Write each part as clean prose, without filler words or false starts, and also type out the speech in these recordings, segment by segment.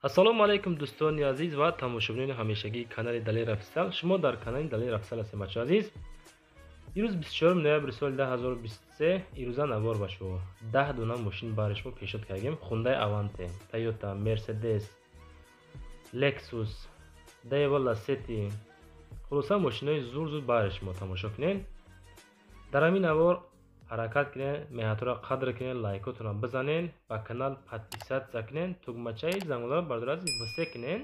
Ассалому алайкум, дӯстони азиз ва тамошобинони ҳамешагии канали Далер Официал. Шумо дар канали Далер Официал ҳастед, бачаҳо азиз. Ирӯз 24 ноябри соли 2023, ирӯза навор ба шумо 10 дона мошин барои шумо пешниҳод кардем. Hyundai Avante, Toyota, Mercedes, Lexus, Daewoo Lacetti. Хулоса, мошинои зур зур барои шумо тамошо кунед. Дар ҳамин навор ҳаракат кунед, меҳнатро қадр кунед, лайкотонро бизанед, ба канал подписаться кунед, тугмачаи зангуларо бардораз все кунед.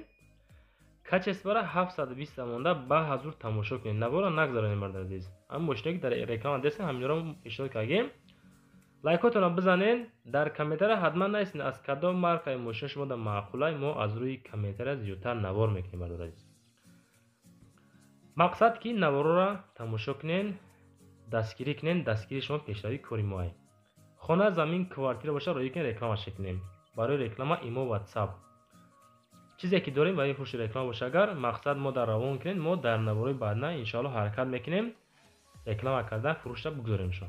Качествора 720 монда ба ҳазур тамошо кунед. Наворро нагзаронед, бародари азиз. Ҳамин мошиное ки дар реклама дестем, ҳаминро пешниҳод кардем. Лайкотонро бизанед, дар комментария ҳатман нависед, аз кадом маркаи мошина шумо дар маъқулай, мо аз рӯи комментария зиёдтар навор мекунем, бародари азиз. Мақсад ки наворро тамошо кунед, дастгирӣ кунед, дастгирии шумо пешравии кори моай. Хона, замин, квартира боша, роӣ кунед, рекламаша кунем. Барои реклама имо, WhatsApp. Чизе ки дорем барои фурӯши реклама боша, агар мақсад мо дар равон кунед, мо дар наворои баъдна иншоалло ҳаракат мекунем реклама карда фурӯшра бигузоремшон.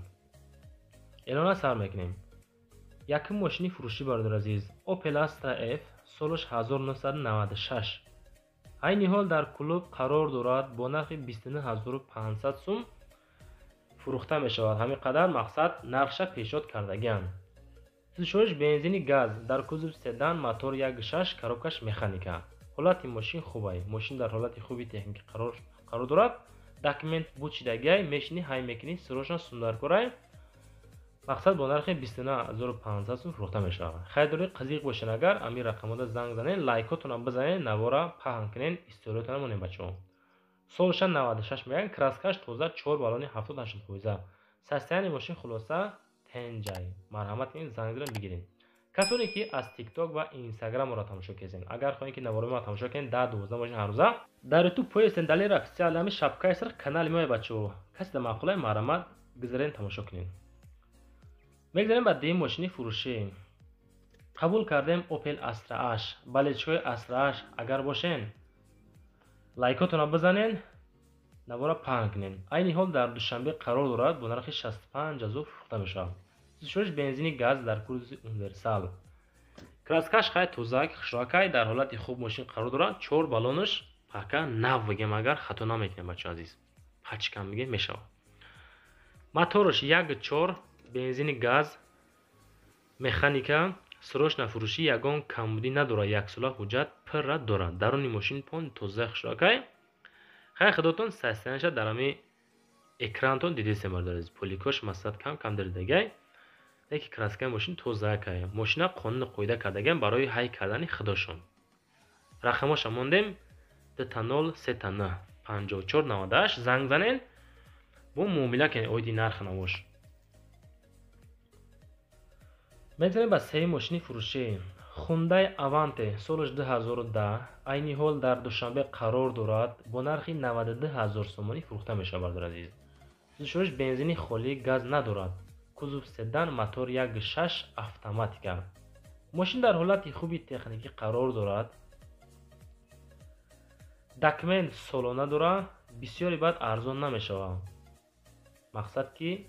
Эълона сар мекунем. Якум мошини фурӯшӣ, бародари азиз, Opel Astra F, солаш 1996. Айни ҳол дар клуб қарор дорад, бо нархи 29500 сум фурӯхта мешавад. Ҳамин қадар мақсад нархша пешниҳод кардагианд. Сӯзишвориш бензини газ, дар кузов седан, мотор 1.6, коробкаш механика. Ҳолати мошин хубай. Мошин дар ҳолати хуби техникӣ қарор дорад. Документ буд шидагиай, мешинӣ, ҳай мекунӣ, срочно сундаркорай. Мақсад бо нархи 29500 сум фурӯхта мешавад. Харидори қызиқ бошед, агар ҳамин рақамода занг занед, лайкотонро бизанед, навора паҳн кунед, историятонро монед, бачаҳо. Солша 96 мегӯянд, краскаш тоза, 4 баллони 70-80 фоиза. Состояние мошин хулоса тенҷай. Марҳамат кунед, занг занед, бигиред. Касоне ки аз TikTok ва Instagram моро тамошо кардед, агар хоҳед ки наворои моро тамошо кунед, 10 12 мошин ҳар рӯза дар YouTube поистен Далер Официал, ҳамин шапкаи сирх канали моя, бачаҳо. Касе дар маъқулай, марҳамат гузарен, тамошо кунед. Мегзарем ба дуюм мошини фурӯшӣ. Қабул кардем Opel Astra H. Болельщикои Astra H агар бошен, лайкотонро бизанед, навора паҳн кунед. Айни ҳол дар Душанбе қарор дорад, бо нархи 65 ҳазор фурӯхта мешавад. Сӯзишвориш бензини газ, дар кузови универсал. Краскаш хай тозак, хушракай, дар ҳолати хуб мошин қарор дорад. 4 баллонаш пака нав бигем, агар хато намекунем, бачаҳо азиз. Пачкам бигем мешавад. Мотораш 1.4, бензини газ, механика, срочно фурӯшӣ, ягон камбудӣ надорад, яксола ҳуҷҷат пурра дорад. Даруни мошин пон тоза, хушракай. Хай худотон состояниеша дар ҳамин экрантон дидесем, бародари азиз. Поликош масалан кам кам доридагай. Леки краскаи мошин тозакай. Мошина қонуну қоида кардагиам барои ҳай кардани худошон. Рақамоша мондем: 00 39 54 98. Занг занед, бо муомила кунед оиди нархи навош. Мегзарем ба сеюм мошини фурӯшӣ. Hyundai Avante, солаш 2010, айни ҳол дар Душанбе қарор дорад, бо нархи 92 ҳазор сомонӣ фурӯхта мешавад, бародари азиз. Сӯзишвориш бензини холӣ, газ надорад. Кузов седан, мотор 1.6, автоматика. Мошин дар ҳолати хуби техникӣ қарор дорад. Документ солона дорад, бисёре баъд арзон намешавад. Мақсад ки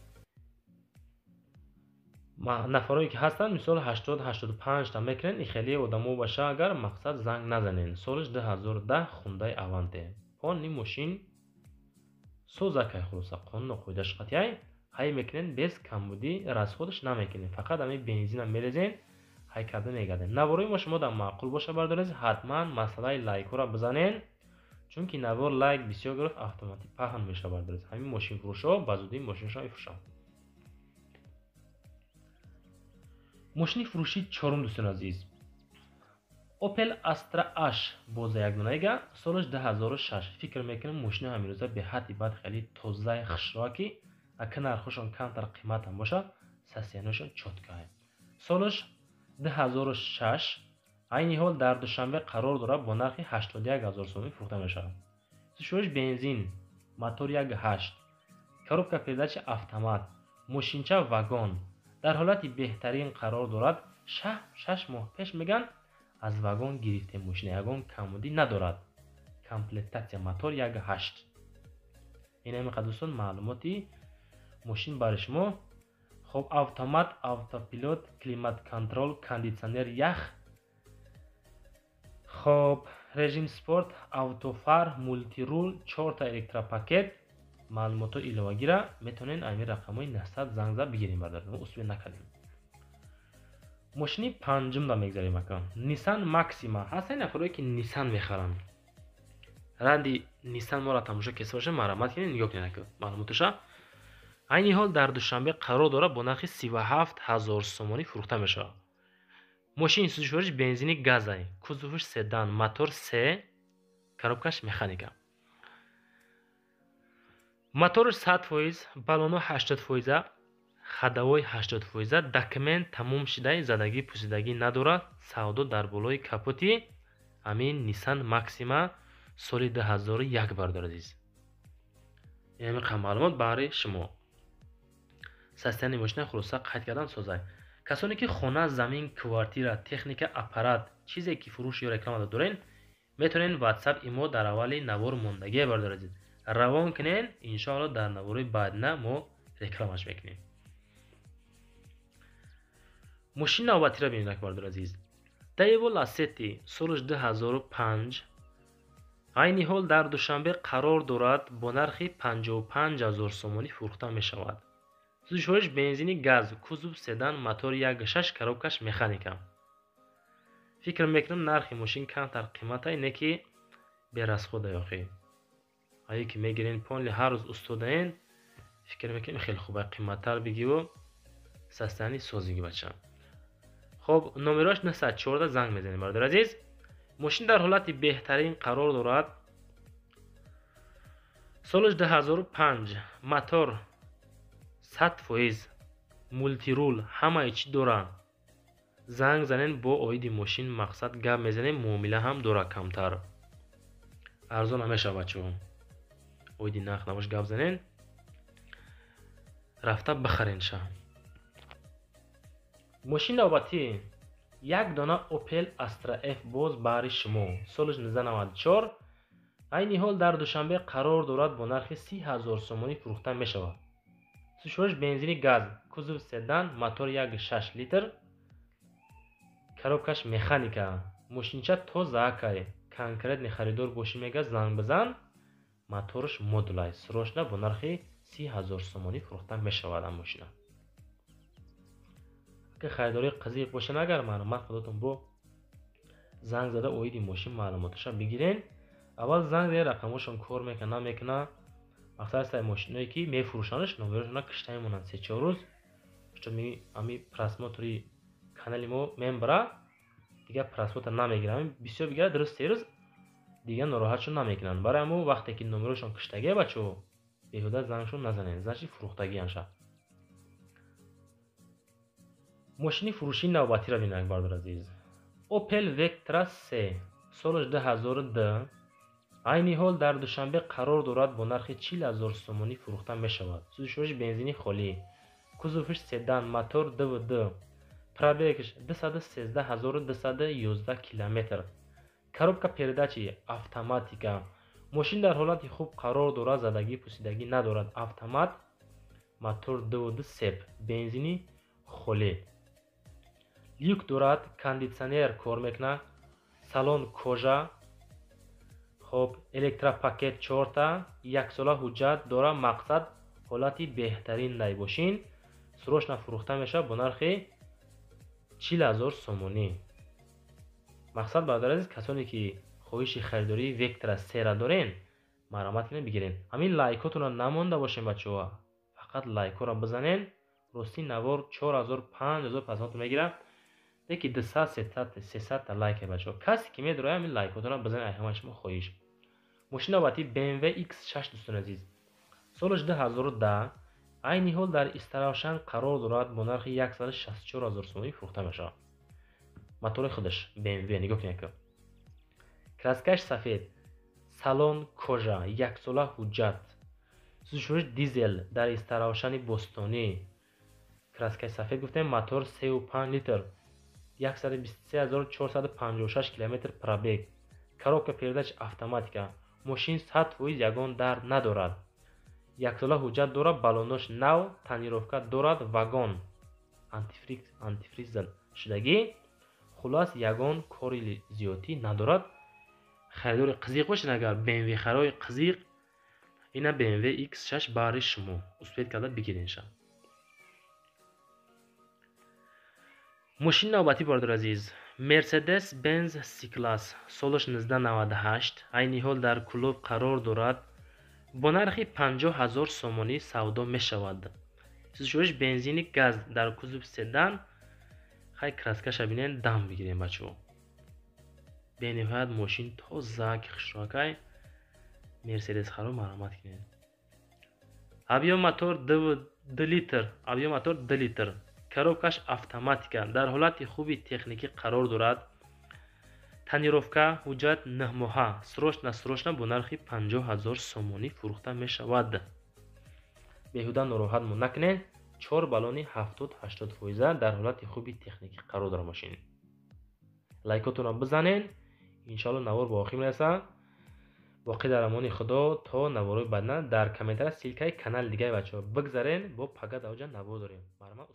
нафарое ки ҳастанд, мисол 80-85 та мекунанд, и хеле одамо баша, агар мақсад занг назанед. Солаш 2010, Hyundai Avante. Полни мошин созакай, хулоса қонуну қоидаш қатъияй. Ҳай мекунед, без камбудӣ, расходаш намекунед. Фақат ҳамин бензина мерезед, ҳай карда мегардед. Наворои мо шумо дар маъқул боша, бародари азиз, ҳатман масъалаи лайкҳоро бизанед, чунки навор лайк бисёр гирифт, автоматик паҳн мешавад, бародари азиз. Ҳамин мошинфурӯшҳо ба зудӣ мошинашонро мефурӯшанд. Мошини фурӯшии чорум, дӯстони азиз, Opel Astra H, боза як донаига, солаш 2006. Фикр мекунам, мошини ҳамирӯза беҳадди бад хеле тозаи хушроа ки ака нархошон камтар қиматам бошад, состояниешон чёткае. Солаш 2006, айни ҳол дар Душанбе қарор дорад, бо нархи 81 ҳазор сомонӣ фурӯхта мешавад. Сӯзишвориш бензин, мотор 1.8, коробка передачи автомат, мошинча вагон дар ҳолати беҳтарин қарор дорад. 6 моҳ пеш мегӯянд аз вагон гирифтем мошина, ягон камбудӣ надорад. Комплектатсия мотор 1.8. Ин ҳамин қадр, дӯстон, маълумоти мошин барои шумо. Хоб, автомат, автопилот, климат контрол, кондитсионер, ях. Хоб, режим спорт, автофар, мультирул, чорта электропакет. Маълумотҳои иловагира метавонед ами рақамҳои 900 занг зад бигирем, бародар. Мо успеть накардем. Мошини панҷумда мегзарем, ака. Nissan Maxima. Ҳастанд нафарое, ки Nissan мехаранд. Ранди Nissan моро тамошо кеса бошад, марҳамат кунед, нигоҳ кунед, ака, маълумоташа. Айни ҳол дар Душанбе қарор дорад, бо нархи 37 ҳазор сомонӣ фурӯхта мешавад. Мошини сӯзишвориш бензини газай, кузовш седан, мотор се, коробкаш механика. Моторш 100%, баллоно 80%, ходовой 80%, документ тамом шидаи, задагӣ пусидагӣ надорад. Савдо дар болои капоти ҳамин Nissan Maxima соли 2001, бародар азиз. Ин ҳамин маълумот баҳри шумо. Состояние мошина хулоса қайд кардан созай. Касоне ки хона, замин, квартира, техника, аппарат, чизе ки фурӯш ё реклама дорен, метавонед WhatsApp имо дар аввали навор мондагие, бародар азиз, равон кунед. Иншоалло, дар наворои баъдина мо рекламаш мекунем. Мошини навбатиро бинед, бародар азиз. Daewoo Lacetti, солаш 2005, айни ҳол дар Душанбе қарор дорад, бо нархи 55 ҳазор сомонӣ фурӯхта мешавад. Сӯзишвориш бензини газ, кузов седан, мотори 1.6, коробкаш механика. Фикр мекунам, нархи мошин камтар қиматай, не ки берасхода охи. Ае ки мегирен, поли ҳар рӯз устодаен, фикр мекунем, хеле хуба қиматтар бигиву состояние созиги, бача. Хоб, номерош 914, занг мезанем, бародар азиз. Мошин дар ҳолати беҳтарин қарор дорад. Солаш 2005, мотор 100%, мультирул, ҳамаи чӣ дорад. Занг занен, бо оиди мошин мақсад гап мезанем, муомила ҳам дорад, камтар арзон намешавад, бачаҳо. Оиди нарх набош гап занен, рафта бихарен ша. Мошини навбатӣ як дона Opel Astra F боз баҳри шумо. Солаш 1994, айни ҳол дар Душанбе қарор дорад, бо нархи 30 ҳазор сомонӣ фурӯхта мешавад. Сӯзишвориш бензини газ, кузов седан, мотор 1.6 литр, коробкаш механика. Мошинча тозаакай. Конкретный харидор бошӣ, мега, занг бизан. Моторш модулай. Срочно бо нархи 30 ҳазор сомонӣ фурӯхта мешавад ам мошина. Ки харидори қазиқ бошанд, агар маълумот худатон бо занг зада оиди мошин маълумоташа бигирен. Аввал занг зада, рақамҳошон кор мекунад, намекунад. Мақсад ҳастаи мошиное ки мефурӯшандаш, номерошона кишта мемонанд 3-4 рӯз, чун ами просмотри канали мо мембара, дигар просмотр намегирам. Бисёр бигирад, рӯз 3 рӯз дигар нороҳатшон намекунанд. Барои ҳамо вақте ки номерошон киштагия, бачаҳо, беҳуда зангшон назанед, значит, фурӯхтагиан ша. Мошини фурӯшии навбатиро бинед, бародар азиз. Opel Vectra C, солаш 2002, айни ҳол дар Душанбе қарор дорад, бо нархи 40 ҳазор сомонӣ фурӯхта мешавад. Сӯзишвориш бензини холӣ, кузовш седан, мотор ДВД, пробегш 213 211 километр, коробка передачи автоматика. Мошин дар ҳолати хуб қарор дорад, задагӣ пусидагӣ надорад. Автомат, мотор ДВД сеп, бензини холӣ, люк дорад, кондитсионер кор мекунад, салон кожа. Хоб, электропакет чорта, яксола ҳуҷҷат дорад. Мақсад, ҳолати беҳтарин дай бошин, срочно фурӯхта мешавад бо нархи 40 ҳазор сомонӣ. Мақсад, бародар азиз, касоне ки хоҳиши харидории Вектра сера дорен, марҳамат кунед, бигирен. Ҳамин лайкотонро намонда бошем, бачаҳо, фақат лайкҳоро бизанен. Рости, навор 4000, 5000 просмотр мегирад, леки 200, 300 лайке, бачаҳо. Касе ки медорояд, ҳамин лайкотонро бизанед, ай ҳамаи шумо хоҳиш. Мошини навбатӣ BMW X6, дӯстони азиз, солаш 2010, айни ҳол дар Истаравшан қарор дорад, бо нархи 164 ҳазор сомонӣ фурӯхта мешавад. Мотори худаш BMW, нигоҳ кунед, краскаш сафед, салон кожа, яксола ҳуҷҷат, сӯзишвориш дизел, дар Истаравшани бостонӣ. Краскаи сафед гуфтем, мотор 3,5 литр, 123 456 километр пробег, коробка передач автоматика. Мошин 100%, ягон дард надорад, яксола ҳуҷҷат дорад, балонош нав, тонировка дорад, вагон антифриз шудагӣ. Хулас, ягон кори зиёдтӣ надорад. Харидори қизиқ бошед, агар BMW харои қизиқ, ина BMW X6 бари шумо успеть карда бигиренша. Мошини навбатӣ, бародари азиз, Mercedes-Benz C-Class, солаш 1998, айни ҳол дар клуб қарор дорад. Бо нархи 50 000 сомонӣ савдо мешавад. Сӯзишвориш бензини газ, дар кузов седан. Хай, краскаша бинен, дам бигирем, бачаҳо. Бениҳоят мошин тоза, ки хушрӯакай. Мерседес харо марҳамат кунед. Объём мотор 2 литр, объём мотор 2 литр. Коробкаш автоматика, дар ҳолати хуби техникӣ қарор дорад. Тонировка, ҳуҷҷат 9 моҳа, срочно срочно бо нархи 50 000 сомонӣ фурӯхта мешавад. Беҳуда нороҳатмон накунед. 4 баллони 70-80 фоиза, дар ҳолати хуби техникӣ қарор дорад мошин. Лайкотонро бизанед. Иншоалло, навор ба охир мерасад. Боқӣ дар амони Худо то наворҳои баъдна. Дар комментария ссылкаи канали дигаи бачаҳо бигзарен, бо пага дар оҷа навор дорем. Марҳамат.